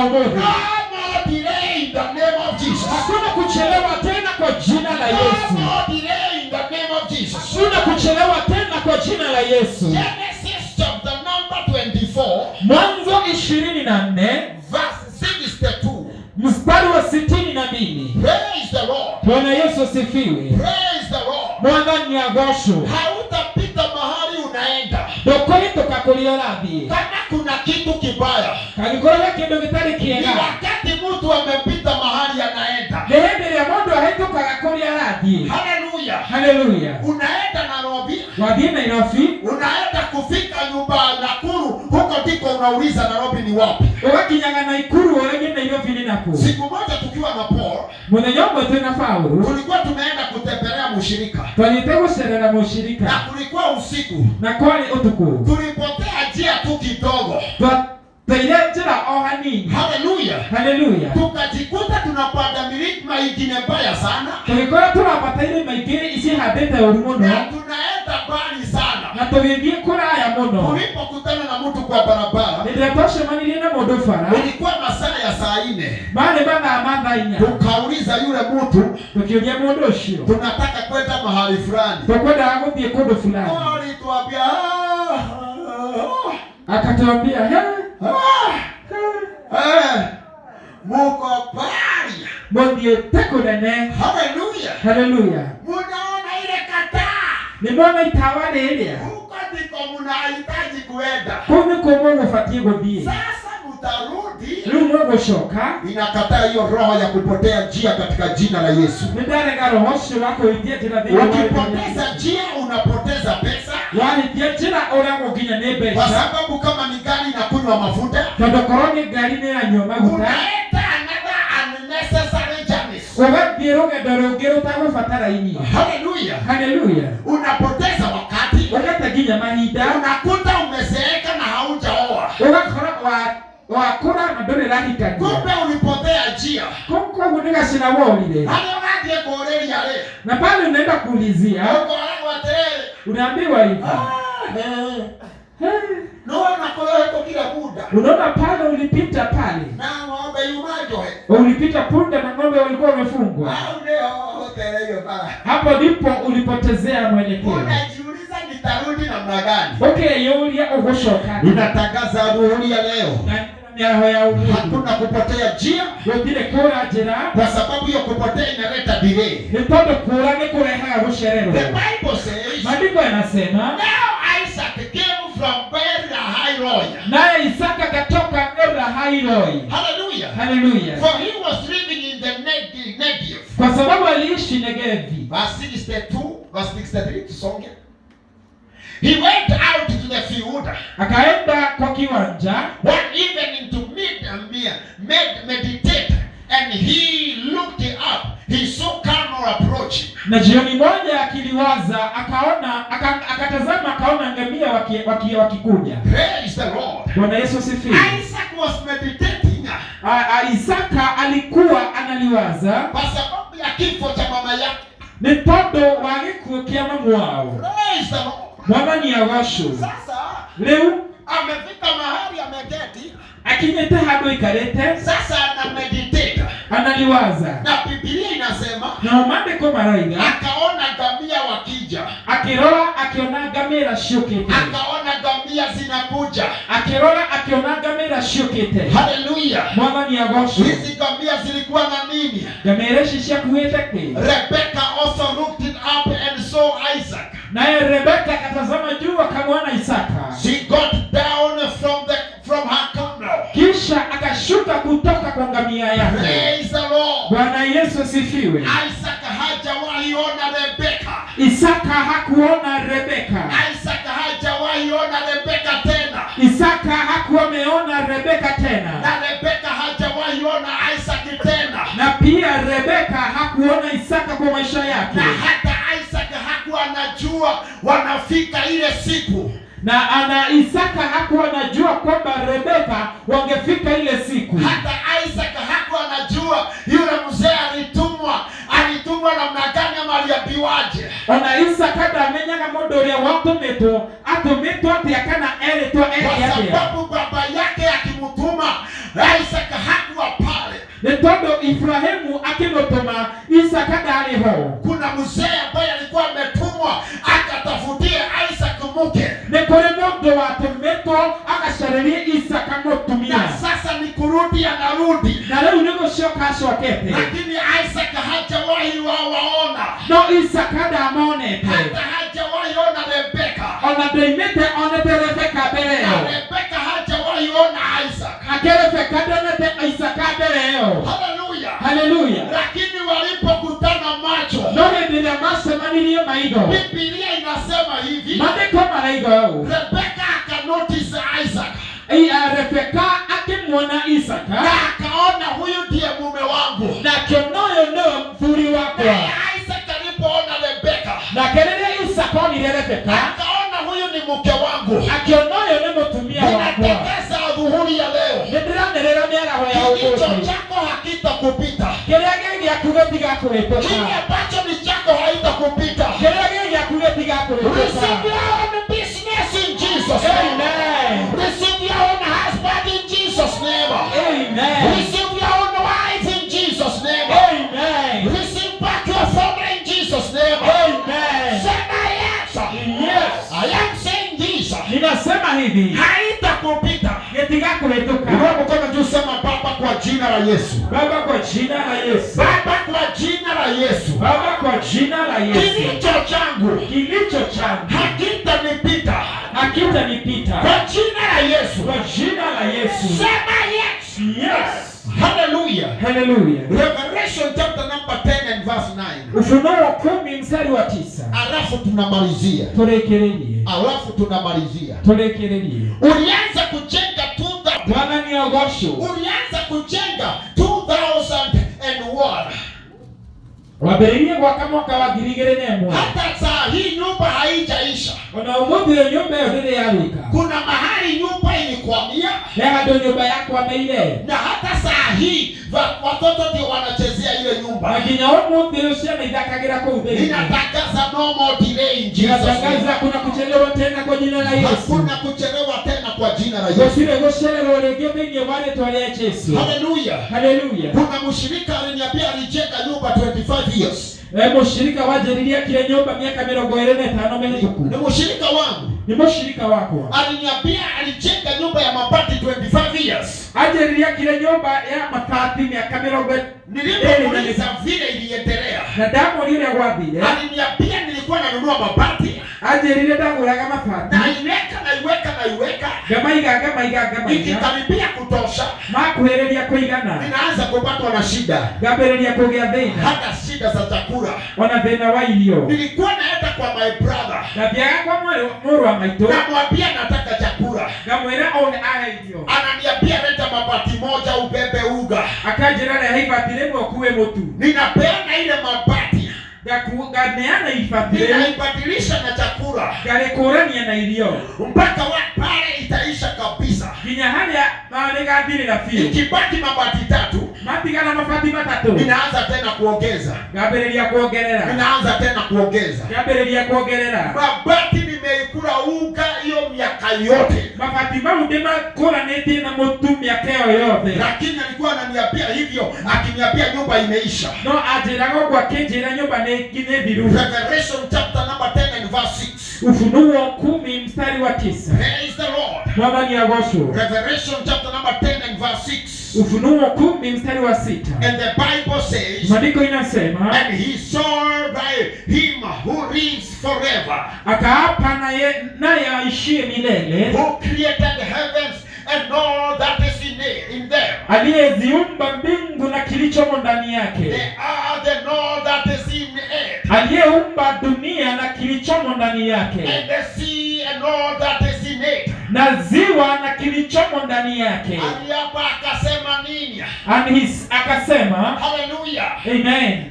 ũmũthĩ. No more delay in the name of Jesus. Hakuna kuchelewa tena kwa jina la No Yesu. more delay in the name of Jesus. Hakuna kuchelewa tena kwa jina la Yesu. Genesis chapter number 24, Mwanzo 24 verse 62. mstari wa 62. Praise the Lord. Bwana Yesu asifiwe. Praise the Lord. Mwathani agocwo. Hautapita mahali unaenda Ndũkũhĩtũka kũrĩa ũrathiĩ kama kuna kitu kibaya. kangĩkorwo he kĩndũ gĩtarĩ Ni kĩega. wakati mtu amepita mahali anaenda. Nĩ hĩndĩ ĩrĩa mũndũ ahĩtũkaga kũrĩa arathiĩ. Haleluya. Haleluya. Unaenda Nairobi, Wathiĩ Nairobi, unaenda kufika nyumba ya Nakuru, huko ndiko unauliza Nairobi ni wapi. ũgakinyaga Naikuru ũragie Nairobi nĩ nakũ. Siku moja tukiwa na Paul, Mũthenya ũmwe twĩna Paũlũ tulikuwa tumeenda kutembelea mshirika twathiĩte gũcerera na mũshirika kulikuwa usiku, na kwarĩ ũtukũ. tulipotea njia tu kidogo. Twateire njĩra o hanini. Haleluya. Haleluya. Tukajikuta tunapanda milima ingine mbaya sana Tũgĩkora tũrambata irĩma ingĩ cihandĩte ũru mũno na tunaenda mbali sana. na tũgĩthiĩ kũraya mũno. Tulipokutana na mtu kwa barabara, Hĩndĩ ĩrĩa twacemanirie na mũndũ bara, ilikuwa masaa ya saa 4. marĩ mathaa ma thaa 4, Tukauliza yule mtu, tũkĩũria mũndũ ũcio, tunataka kwenda mahali fulani. tũkwendaga gũthiĩ kũndũ fulani. Alituambia "Ah, Akatuambia he, ah, he, eh, muko mbali." mũthiĩte kũnene. Haleluya. Haleluya. Munaona ile kataa Nĩmona itawa rĩrĩa huko ndiko mnahitaji kuenda. kũu nĩkuo mũgũbatiĩ gũthiĩ. Sasa mtarudi. Rĩu mũgũcoka. Inakataa hiyo roho ya kupotea njia katika jina la Yesu. Nĩndarega roho ũcio wa kũhĩtia njĩra thĩinĩ wa rĩĩtwa rĩa Yesu. Ukipoteza njia unapoteza pesa, Wahĩtia njĩra ũragwo nginya nĩ kwa mbeca, sababu kama ni gari inakunywa mafuta, tondũ korwo nĩ ngari nĩ yanyua maguta, unaenda another unnecessary journeys. ũgathiĩ rũgendo rũngĩ rũtagũbatarainie. Haleluya! Haleluya. Unapoteza wakati, Ũgate nginya mahinda, unakuta umezeeka na haujaoa, ũgakora wakũra na ndũrĩ rahikania. kumbe ulipotea njia. Koguo nĩ gacĩra worire. Harĩa ũrathiĩ kũũrĩria rĩ, Na pale unaenda kuulizia, ũkoragwo atĩrĩrĩ, unaambiwa hivi. "Ah, eh, "Eh, nĩwona kũrĩa ũhĩtũkire bunda unaona pale ulipita pale, na ng'ombe yuma njohe, ulipita punda na ng'ombe walikuwa wamefungwa. hau nĩho ũtereirio bara." Hapo ndipo ulipotezea mwelekeo. Unajiuliza nitarudi namna gani? Ũkeyũria ũgũcoka. Ninatangaza adhuhuri ya leo, Na mĩaraho ya ũmũthĩ hakuna kupotea njia, gũtirĩ kũra njĩra, kwa sababu hiyo kupotea inaleta delay. nĩ tondũ kũra nĩ kũrehaga The gũcererwo. Bible says, Maandiko yanasema, now Isaac came from Beer-lahai-roi. naye Isaka akatoka Beer-lahai-roi. Hallelujah. Haleluya! For he was living in the Negev. Kwa sababu aliishi Negevi. Verse 62, verse 63, tusonge. He went out to the field Akaenda kwa kiwanja one evening to meet and meditate, and he looked up. He saw camel approaching. na jioni moja akiliwaza, akaona akatazama, akaona ngamia wakikuja. Praise the Lord. Bwana Yesu asifiwe. Isaac was meditating Isaka alikuwa analiwaza kwa sababu ya kifo cha mama yake. nĩ tondũ wa gĩkuũ kĩa mamu wao. Praise the Lord. Mwathani agocwo. Sasa Rĩu amefika mahali ameketi, akinyĩte handũ aikarĩte sasa ana meditate, analiwaza, na Biblia inasema nao maandĩko maroiga akaona ngamia wakija, akĩrora akĩona ngamĩra ciũkĩte, akaona ngamia zinakuja. akĩrora akĩona ngamĩra ciũkĩte. Haleluya! Mwathani agocwo. Hizi ngamia zilikuwa na nini? Ngamĩra ici ciakuĩte kĩ? Rebecca also looked it up and saw Isaac. Naye Rebeka akatazama juu akamwona Isaka, She got down from her camel. kisha akashuka kutoka kwa ngamia yake. Praise the Lord. Bwana Yesu asifiwe. Isaac hajawahi ona Rebecca. Isaka hakuona Rebeka. Isaac hajawahi ona Rebecca tena, Isaka hakuwa ameona Rebeka tena, na Rebecca hajawahi ona Isaac tena, na pia Rebeka hakuona Isaka kwa maisha yake, na hata Isaac hakuwa anajua wanafika ile siku. Na ana Isaka hakuwa anajua kwamba Rebeka wangefika ile siku. Hata Isaac hakuwa anajua yule mzee alitumwa namna gani ama aliambiwaje. Ona Isaka ndamenyaga mũndũ ũrĩa watũmĩtwo atũmĩtwo atĩa kana erĩtwo Kwa ere atĩa, sababu baba yake akimtuma Isaac hakuwa pale. Nĩ tondũ Ibrahimu akĩmũtũma Isaka ndarĩ ho. Kuna mzee ambaye alikuwa ametumwa akatafutie Isaac mke, Nĩ kũrĩ mũndũ watũmĩtwo agacarĩrie Isaka mũtumia. Na sasa ni kurudi anarudi, Na rĩu nĩ gũcoka acokete. Lakini Isaac hajawahi wawaona, No Isaka ndamonete. Hata hajawahi ona Rebeka, Ona ndoimĩte onete Rebeka mbere na ĩyo. Rebeka hajawahi ona Isaac. Nake Rebeka ndonete Isaka mbere ĩyo. Haleluya! Haleluya. Lakini walipokutana macho, No hĩndĩ ĩrĩa macemanirie maitho, Biblia inasema hivi, maandĩko maraiga ũũ, Rebeka akanotice Isaac Rebeka akĩmuona Isaka na akaona huyu ndiye mume wangu. Na akĩona ũyũ nĩwe mũthuri wakwa. Naye Isaac alipoona Rebeka Nake rĩrĩa Isaka onire Rebeka akaona huyu ni mke wangu. akĩona ũyũ nĩ mũtumia wakwa. Ninatangaza adhuhuri ya leo, Nĩ ndĩranĩrĩra mĩaraho ya kilicho ũmũthĩ, chako hakitakupita, kĩrĩa gĩ gĩaku gĩtigakũhĩtũka. Kile ambacho ni chako haitakupita. Kĩrĩa gĩ gĩaku gĩtigakũhĩtũka. Receive your own business in Jesus' name. Amen. Receive your own husband in Jesus' name. Amen. Receive your own wife in Jesus' name. Amen. Receive back your family in Jesus' name. Amen. Sema yes. Yes. I am saying this. Ninasema hivi, Haitakupita. gĩtigakũhĩtũka. Inua mkono juu, sema Baba, kwa jina la Yesu. Baba, kwa jina la Yesu. Baba, kwa jina la Yesu. Baba, kwa jina la Yesu. Kilicho changu Kilicho changu hakitanipita. hakitanipita. Kwa jina la Yesu. Kwa jina la Yesu. Sema yes. Yes. Hallelujah. Haleluya. Revelation chapter number 10 and verse 9. Ufunuo 10 mstari wa 9. Alafu tunamalizia. Turekererie. Alafu tunamalizia. Turekererie. Ulianza kujenga 2000 Bwana ni ogocwo. Ulianza kujenga 2001. Wambĩrĩirie gwaka mwaka wa 2001. Hata saa hii nyumba haijaisha. Ona ũmũthĩ ũyũ nyũmba ĩyo ndĩrĩ yarĩka. Kuna mahali nyumba ilikwamia He handũ nyũmba yakwamĩire. Na hata saa hii watoto ndio wanachezea ile Na nyumba. nginya ũmũthĩ ũyũ ciana ithakagĩra kũu thĩinĩ. Ninatangaza no more delay in Jesus' name. Ninatangaza kuna kuchelewa tena kwa jina la Yesu. Hakuna kuchelewa tena kwa jina la Yesu. Gũtirĩ gũcererwo rĩngĩ thĩinĩ wa rĩtwa rĩa Jesu. Haleluya. Haleluya. Kuna mshirika aliniambia alijenga nyumba 25 years. Mũshirika wanjĩrire akire nyũmba mĩaka 25 mĩhĩtũku. Ni mshirika wangu. Nĩ mũshirika wakwa. Aliniambia alijenga nyumba ya mabati 25 years. Anjĩrire akire nyũmba ya mabati mĩaka mĩrongo Nilipomuuliza vile iliendelea, na ndamũria ũrĩa gwathire, aliniambia nilikuwa nanunua mabati, anjĩrire ndagũraga mabati, naiweka, naiweka, naiweka, ngamaiga, ngamaiga, ngamaiga, ikikaribia kutosha makuhĩrĩria kũigana, ninaanza kupatwa na shida, ngambĩrĩria kũgĩa thĩna, hata shida za chakula. Ona thĩna wa irio. Nilikuwa naenda kwa my brother, Ndathiaga kwa mũrũ wa maitũ, namwambia nataka chakula, ngamwĩra one ahe irio, ananiambia leta mabati moja ubebe uga. Akanjĩra rehe ibati rĩmwe ũkue mũtu. Ninapeana ile mabati, Nganeana ibati rĩu, ninaibadilisha na chakula ngarĩkũrania na irio mpaka wa pale itaisha kabisa. Nginya harĩa rĩgathirĩra biũ. Ikibaki mabati tatu, Matigara mabati matatũ, ninaanza tena kuongeza, ngambĩrĩria kuongerera, ninaanza tena kuongeza ngambĩrĩria kuongerera. Mabati. Nimeikula uga hiyo miaka yote, Mabati mau ndĩmakũranĩtie na mũtu mĩaka ĩyo yothe. Lakini alikuwa ananiambia hivyo, akiniambia nyumba imeisha. No anjĩraga ũguo akĩnjĩra nyũmba nĩ thiru. Revelation chapter number 10 and verse 6. Ufunuo 10 mstari wa 9. Praise the Lord. Mwathani agocwo. Revelation chapter number 10 and verse 6. Ufunuo 10 mstari wa 6. And the Bible says, Maandiko inasema, and he swore by him who lives forever, akaapa naye aishie milele, who created the heavens and all that is in them, aliyeziumba mbingu na kilichomo ndani yake, the earth and all that is in it, aliyeumba dunia na kilichomo ndani yake, and the sea and all that is in it. Na ziwa na kilichomo ndani yake. Aliapa akasema nini? And akasema, Hallelujah. Amen.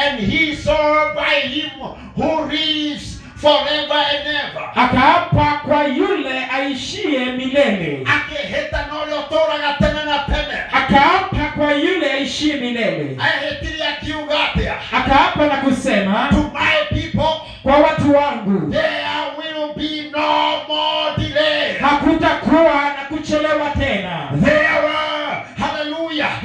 And he swore by him who lives forever and ever. Akaapa kwa yule aishie milele. Akĩhĩta na ũrĩa ũtũũraga tene na tene. Akaapa kwa yule aishie milele. Ehĩtire akiuga atĩa? Akaapa na kusema, To my people, kwa watu wangu, there will be no more delay. Hakutakuwa na kuchelewa tena. There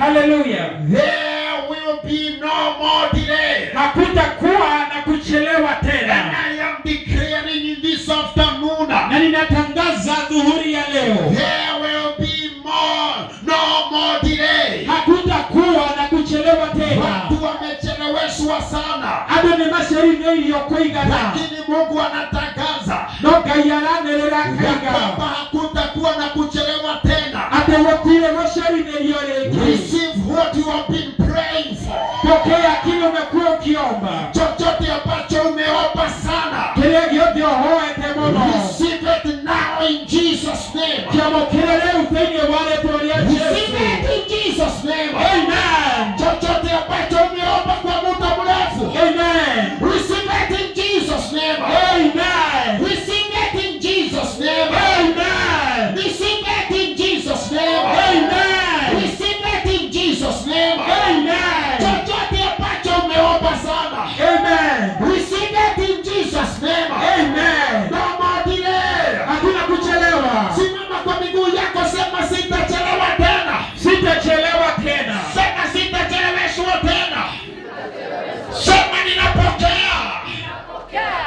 Haleluya. There will be no more delay. Hakutakuwa na kuchelewa And tena. I am declaring in this afternoon, Na ninatangaza dhuhuri ya leo, there will be more, no more delay. hakutakuwa na kuchelewa tena. Watu wamecheleweshwa sana, Andũ nĩ macerithĩirio kũigana, lakini Mungu anatangaza no Ngai aranĩrĩra ya akaiga kwamba hakutakuwa na kuchelewa tena. atĩ gũtirĩ gũcerithĩrio rĩngĩ. Receive what you have been praying for. Pokea kile umekuwa ukiomba, Chochote ambacho umeomba sana, kĩrĩa gĩothe ũhoete mũno, receive it now in Jesus' name. kĩamũkĩre rĩu thĩinĩ wa rĩtwa rĩa Receive Yesu. it in Jesus' name. Amen. Chochote ambacho umeomba kwa muda mrefu, Amen. receive it in Jesus' name. Amen. Receive it in Jesus' name. Amen. Receive it in Jesus' name. Amen. Receive it in Jesus' name. Amen. Chochote ambacho umeomba sana, Amen. receive it in Jesus' name. Amen. No more delay. Hakuna kuchelewa. Simama kwa miguu yako, sema sitachelewa tena. Sitachelewa tena. Sema sitacheleweshwa tena. Sema ninapokea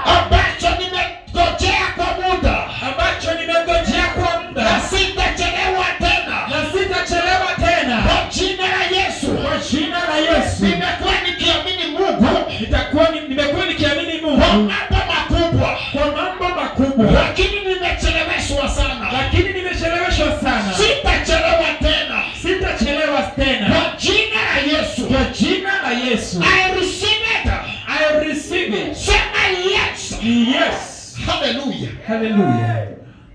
ambacho nimegojea kwa muda Ambacho nimengojea kwa na muda sitachelewa tena. na sitachelewa tena. Kwa jina la Yesu, Kwa jina la Yesu. nimekuwa nikiamini Mungu Nimekuwa nikiamini kwa Mungu mambo makubwa, kwa mambo makubwa, lakini nimecheleweshwa sana. lakini nimecheleweshwa sana. Sitachelewa tena. Sitachelewa tena. Kwa jina la Yesu, Kwa jina la Yesu. I receive it. I receive it. Sema yes. Yes. Hallelujah. Hallelujah.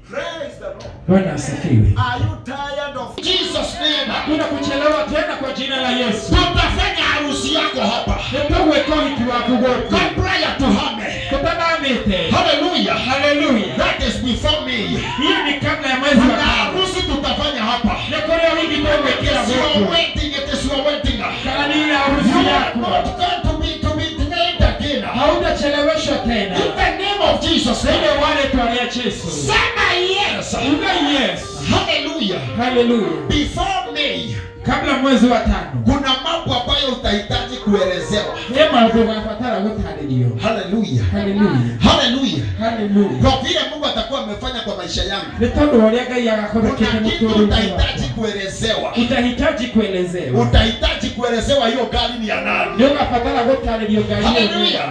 Praise the Lord. Bwana asifiwe. Are you tired of Jesus name. Hakuna kuchelewa tena kwa jina la Yesu. Tutafanya harusi yako hapa Nĩtũgwĩka ũhiki waku gũkũ kabla ya tuhame. tũtanamĩte. Hallelujah. Haleluya. That is before me. Hiyo ni kabla ya mwezi wa Kuna tano. harusi tutafanya hapa. Nĩ kũrĩ ũhiki It tũgwĩkĩra is your gũkũ. wedding. It is your wedding. Kana nĩ ya harusi You are yaku. not going to be delayed again. Hautacheleweshwa tena. In the name of Jesus. Thĩinĩ wa rĩtwa rĩa Yesu. Sema yes. Uga yes. Hallelujah. Haleluya. Before May, Kabla mwezi wa tano. kuna mambo ambayo utahitaji kuelezewa. Nĩ maũndũ ũgabatara gũtarĩrio. Hallelujah. Haleluya. Hallelujah. Haleluya. Kwa vile Mungu atakuwa amefanya kwa maisha yangu, Nĩ tondũ wa ũrĩa Ngai agakorwo kuna ekĩte kitu mũtũũrĩre-inĩ utahitaji waku. kuelezewa. Utahitaji kuelezewa. Utahitaji kuelezewa hiyo gari ni ya nani. Nĩ ũgabatara gũtarĩrio ngari ĩyo. Haleluya.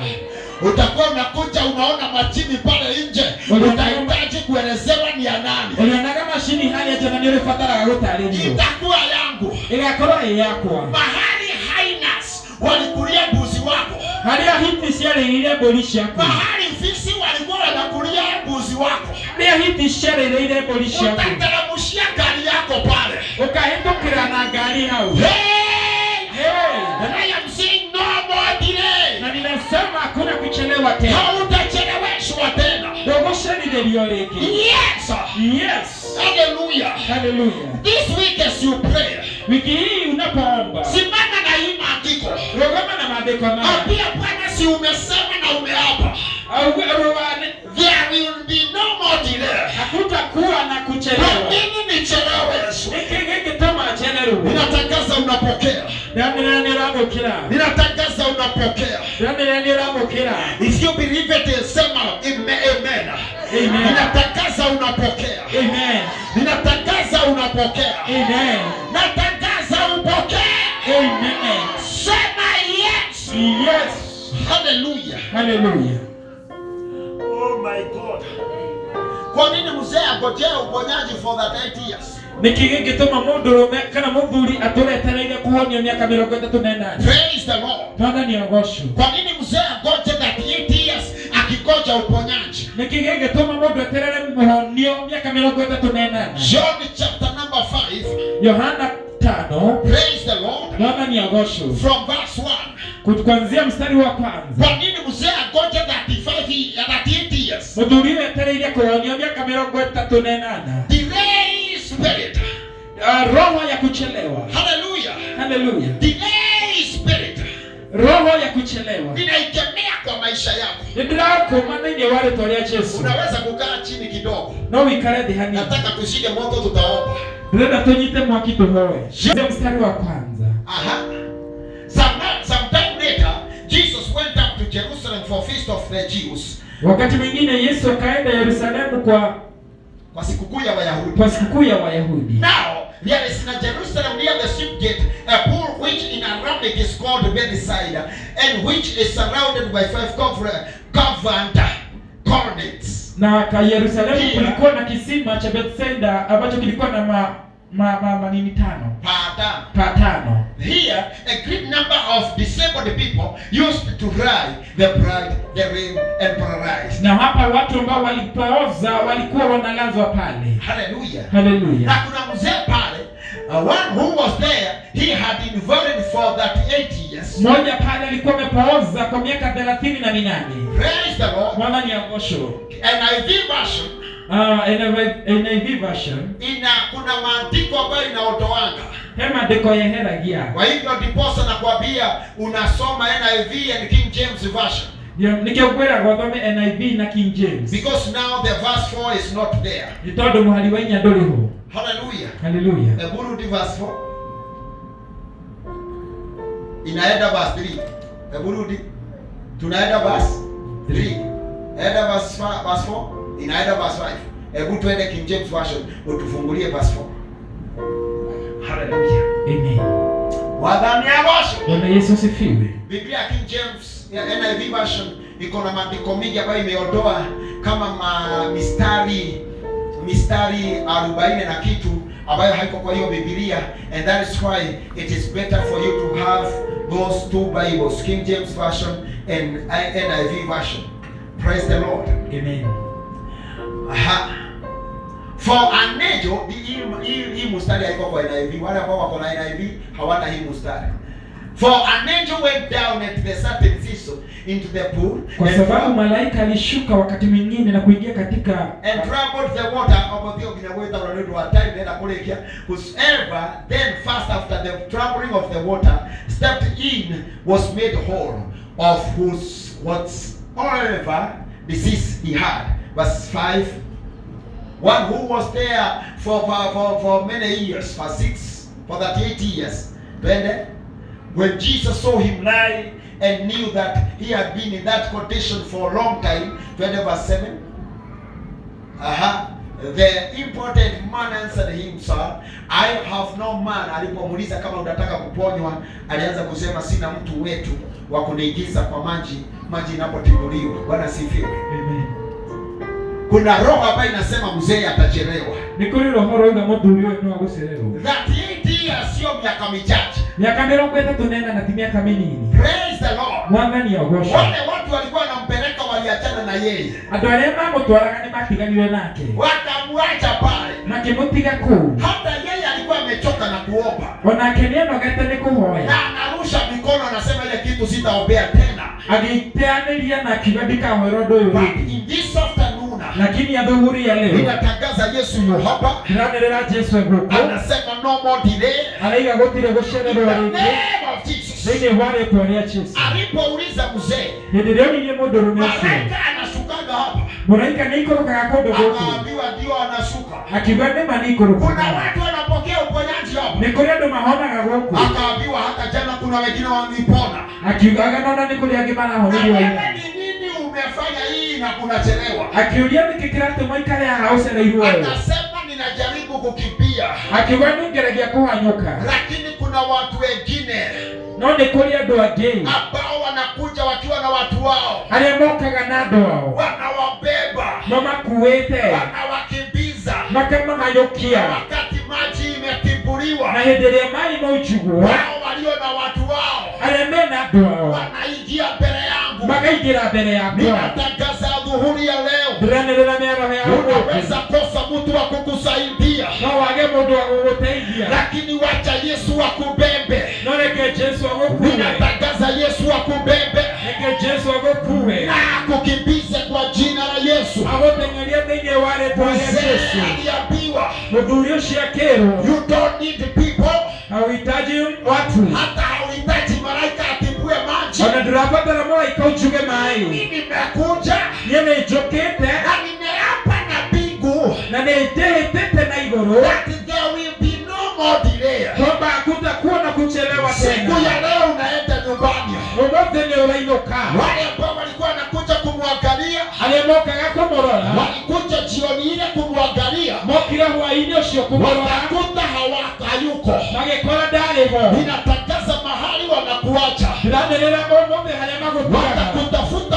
Utakuwa unakuja unaona machini pale nje, utahitaji kuelezewa ni ya nani. Ũrĩonaga macini harĩa nja na nĩ ũrĩbataraga gũtarĩrio. Itakuwa yangu. Ĩgakorwo ĩ yakwa. Mahali hyenas walikulia mbuzi wako, Harĩa hiti ciarĩrĩire mbũri ciaku. mahali fisi walikuwa wanakulia mbuzi wako, Harĩa hiti ciarĩrĩire mbũri ciaku. utateremshia gari yako pale. Ũkahĩtũkĩra na ngari hau. Hey! Hey! And I am saying no more delay. Na ninasema hakuna kuchelewa tena. Hautacheleweshwa tena. Ndũgũcerithĩrio rĩngĩ. Yes. Yes. Hallelujah. Haleluya. This week as you pray, Wiki hii unapoomba, simama na hii maandiko. rũgama na maandĩko maya. Ambia Bwana, si umesema na umeapa. There will be no more delay. Hakutakuwa na Kwa kuchelewa. nini nicheleweshwe? Nĩkĩ gĩgĩtũma njenerwo? Ninatangaza unapokea. Ndĩramĩra nĩ ũramũkĩra. Ninatangaza unapokea. Ndĩramĩra nĩ ũramũkĩra. If you believe it, sema amen. Amen. Ninatangaza unapokea. Amen. Ninatangaza unapokea. Amen. Natangaza upokee. Amen. Sema yes. Yes. Hallelujah. Hallelujah. Oh my God. Kwa nini mzee angojee uponyaji for 38 years? Nĩkĩ gĩngĩtũma mũndũrũme kana mũthuri atũre etereire kũhonio mĩaka 38? Praise the Lord. Mwathani agocwo. Kwa nini mzee angoje 38 years akigoja uponyaji? Nĩkĩ gĩngĩtũma mũndũ eterere mũhonio mĩaka 38? John chapter number 5. Yohana 5. Praise the Lord. Mwathani agocwo. From verse 1. Kuanzia mstari wa kwanza. Kwa nini mzee angoje 38 years? Mũthuri ũyũ etereire kũhonio mĩaka 38. Delay spirit. Roho ya kuchelewa. Hallelujah. Haleluya. Delay spirit. Roho ya kuchelewa. Ninaikemea kwa maisha yako. Nĩndĩrakũma thĩinĩ wa rĩtwa rĩa Jesu. Unaweza kukaa chini kidogo. No wĩikare thĩ hanini. Nataka tushike moto, tutaomba. Ndĩrenda tũnyite mwaki tũhoe. Mstari wa kwanza. Aha. Sometime later, Jesus went up to Jerusalem for feast of the Jews. Wakati mwingine Yesu akaenda Yerusalemu Kwa sikukuu ya Wayahudi. Kwa sikukuu ya Wayahudi. Now, there is in Jerusalem near the sheep gate a pool which in Aramaic is called Bethsaida, and which is surrounded by five covered colonnades. Na ka Yerusalemu kulikuwa na kisima cha Bethsaida ambacho kilikuwa na ma, ma, ma, ma nini tano. Paa Paa tano. Here, a great number of disabled people used to lie, the blind, the lame, and paralyzed. Na hapa watu ambao walipooza walikuwa wanalazwa pale. Hallelujah. Haleluya. Na kuna mzee pale, one who was there, he had invalid for 38 years. Mmoja pale alikuwa amepooza kwa miaka 38. Praise the Lord. Mwana ni angosho. NIV version NIV version ina kuna maandiko ambayo inaondoanga. He maandĩko yeheragia. Kwa hivyo ndiposa nakwambia unasoma NIV and King James version. Nĩkĩo ngwĩraga ũthome NIV na King James. Because now the verse 4 is not there. Nĩ tondũ mũhari wa inya ndũrĩ ho. Hallelujah. Haleluya. Hebu rudi verse 4. Inaenda verse 3. Hebu rudi. Tunaenda verse 3. Enda verse 5, verse 4. Inaenda verse 5. Hebu tuende King James version utufungulie verse 4. Hallelujah. Amen. Mwathani agocwo. Bwana Yesu asifiwe. Biblia ya King James ya NIV version iko na maandiko mingi ambayo imeondoa kama mistari 40 na kitu ambayo haiko kwa hiyo Biblia, and that is why it is better for you to have those two Bibles, King James version and NIV version. Praise the Lord. Amen. Aha. For an angel, hii mstari haiko kwa NIV. Wale ambao wako na NIV hawana hii mstari. For an angel went down at the certain season into the pool Kwa and, sababu malaika alishuka wakati mwingine na kuingia katika and troubled the water ogothio nginya gwĩtagwo nĩ ũndũ wa time ndĩrenda kũrĩkia. Whosoever then fast after the troubling of the water stepped in was made whole of whose whatsoever disease he had. Verse 5. One who was there for many years, for 38 years. Twende. When Jesus saw him lie and knew that he had been in that condition for a long time, twende verse 7. Aha. The impotent man answered him, "Sir, I have no man." Alipomuuliza kama unataka kuponywa, alianza kusema sina mtu wetu wa kuniingiza kwa maji, maji inapotibuliwa. Bwana asifiwe. Amen. Kuna roho ambayo inasema mzee atachelewa. Nĩ kũrĩ roho rauga mũthuri ũyũ nĩ wa gũcererwo. 38 years sio miaka michache. Mĩaka 34 ti mĩaka mĩnini. Praise the Lord. Mwathani agocwo. Wale watu walikuwa wanampeleka waliachana na yeye, Andũ arĩa mamũtwaraga nĩ matiganire nake. Wakamwacha pale. Makĩmũtiga kũu. Hata yeye alikuwa amechoka na kuomba, Onake nĩanogete nĩ kũhoya. Na anarusha mikono, anasema ile kitu sitaombea tena. Agĩteanĩria na akiuga ndikahoera ũndũ ũyũ But rĩngĩ. in this afternoon, Lakini adhuhuri ya leo ninatangaza Yesu yu hapa, ndĩranĩrĩra Jesu e gũkũ. Anasema no more delay. Araiga gũtirĩ In gũcererwo the rĩngĩ. name of Jesus. Thĩinĩ wa rĩtwa rĩa Jesu. Alipouliza mzee, Hĩndĩ ĩrĩa onirie mũndũrũme ũcio, malaika anashukaga hapa, mũraika nĩ ikũrũkaga kũndũ gũkũ. Akaambiwa ndio anashuka. Akiuga nĩma nĩ Kuna ikũrũkaga. watu wanapokea uponyaji hapa, Nĩ kũrĩ andũ mahonaga gũkũ. Akaambiwa hata jana kuna wengine walipona. Akiugaga nona nĩ kũrĩ angĩ Na marahonirio wewe ira. ni nini umefanya hii na kunachelewa? Akiũria nĩkĩ kĩratũma ikare haha ũcereirwo ũũ. Akasema ninajaribu kukimbia, Akiuga nĩngeragia kũhanyũka, lakini kuna watu wengine no nĩ kũrĩ andũ angĩ ambao wanakuja wakiwa na watu wao, arĩa mokaga na andũ ao wanawabeba, mamakuĩte, wanawakimbiza, makamahanyũkia, wakati maji imetimbuliwa, na hĩndĩ ĩrĩa maĩ maunjugwo, wao walio na watu wao arĩa mena andũ ao wanaingia mbele yangu. makaingĩra mbere yakwa. Ninatangaza dhuhuri ya leo, Ndĩranĩrĩra mĩaraho ya ũmũthĩ, unaweza kosa mtu wa kukusaidia, no wage mũndũ wa gũgũteithia, lakini wacha Yesu akubebe. No reke Jesu agũkue. Ninatangaza Yesu akubebe Reke Jesu agũkue na akukimbize kwa jina la Yesu. Agũteng'erie thĩinĩ wa rĩtwa rĩa Mzee Jesu. aliambiwa, Mũthuri ũcio akĩrwo, you don't need people, hauhitaji watu, hata hauhitaji malaika atibue maji. Ona ndũrabatara mũraika unjuge maĩ. Mimi nimekuja Niĩ nĩ njũkĩte na nimeapa na mbingu na nĩ njĩhĩtĩte na igũrũ that there will be more delay. Kwamba hakutakuwa na kuchelewa Siku tena. Ya leo unaenda nyumbani. Ũmũthĩ nĩ ũrainũka. Wale ambao walikuwa wanakuja kumwangalia Arĩa mokaga kũmũrora walikuja jioni ile kumwangalia, mokire hwaĩ-inĩ ũcio kũmũrora wakakuta hayuko. Magĩkora ndarĩ ho. Ninatangaza mahali wanakuacha, Ndĩranĩrĩra ũmũthĩ harĩa magũtigaga watakutafuta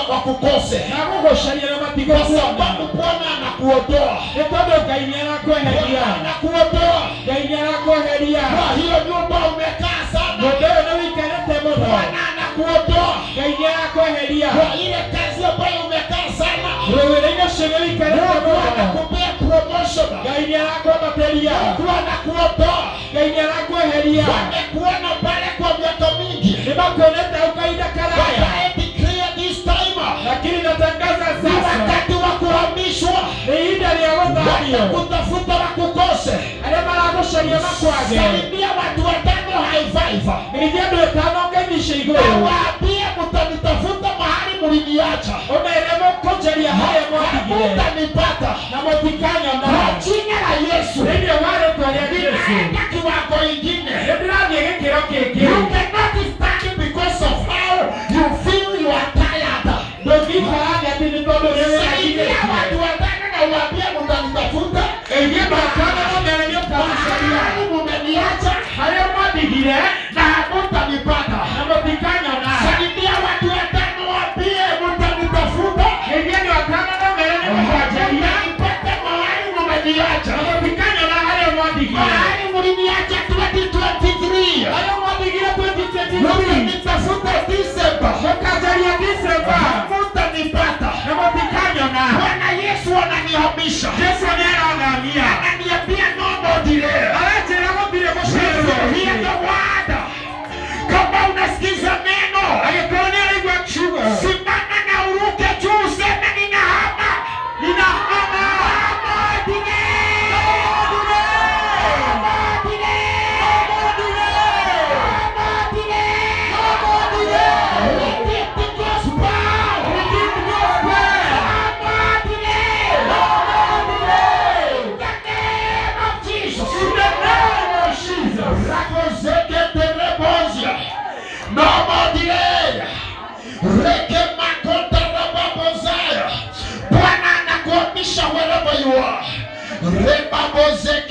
wakukose, magũgũcaria na kwa matigũkuona sababu Bwana anakuondoa. Nĩ tondũ Ngai nĩ arakweheria. Bwana anakuondoa Ngai nĩ arakweheria kwa hiyo nyumba umekaa sana. Nyũmba ĩyo nĩ wĩikarĩte mũno. Bwana anakuondoa Ngai nĩ arakweheria kwa ile kazi ambayo umekaa sana. Wĩra-inĩ ũcio nĩ wĩikarĩte Mungu mũno. anakupea promotion. Ngai nĩ arakwambatĩria. Mungu anakuondoa. Ngai nĩ arakweheria. Wamekuona pale kwa miaka mingi. Nĩ makuonete hau kahinda But karaya I declare this time, lakini natangaza ni sasa wakati wa kuhamishwa. Nĩ ihinda rĩa gũthamio. Watakutafuta wakukose. Arĩa maragũcaria makwage. Salimia watu watano, high five. Ningĩ andũ ĩtano ngeimishe Na igũrũ waambie mtanitafuta mahali mliniacha. Ũmere mũkũnjaria harĩa mwatigire Hamtanipata. Na mũtikanyona. Kwa jina la Yesu. Thĩinĩ wa rĩtwa rĩa Jesũ Ninaenda kiwango ingine. Nĩ ndĩrathiĩ gĩkĩro kĩngĩ. You cannot stand because of how you feel you are tired. Ndũngĩikara thĩ atĩ nĩ tondũ ũrĩa Saidia watu wĩyagithĩtie. watano na uwaambie mtanitafuta. Ĩgiĩ andũ atano na ũmere nĩ ũkamũcaria Mahali mumeniacha harĩa mwandigire na hamtanipata. Na mũtikanyona. Salimia watu watano waambie mtanitafuta. Ĩgiĩ andũ atano na ũmere nĩ mũkanjaria Hamtanipata mahali mumeniacha. Na mũtikanyona harĩa mwandigire. Mahali mliniacha 2023. Harĩa mwandigire 2023. Mtanitafuta December. Mũkanjaria December Hamtanipata. Na mũtikanyona. Bwana Yesu ananihamisha. Jesu nĩ arathamia. Ananiambia no more delay. Aranjĩra gũtirĩ gũcererwo. Hear the word. Kama unasikiza neno, Angĩkorwo nĩ araigua kiugo simama na uruke juu useme ninahama. Ninahama. No more delay. No more delay. No more delay. No more delay. Repeat the gospel. Repeat the gospel. No more delay. No more delay. In the name of Jesus. In the name of Jesus. Rakozeketerebozia. No more delay. Rekemakontarababozaya. Bwana anakuhamisha wherever you are. Rebabozeke.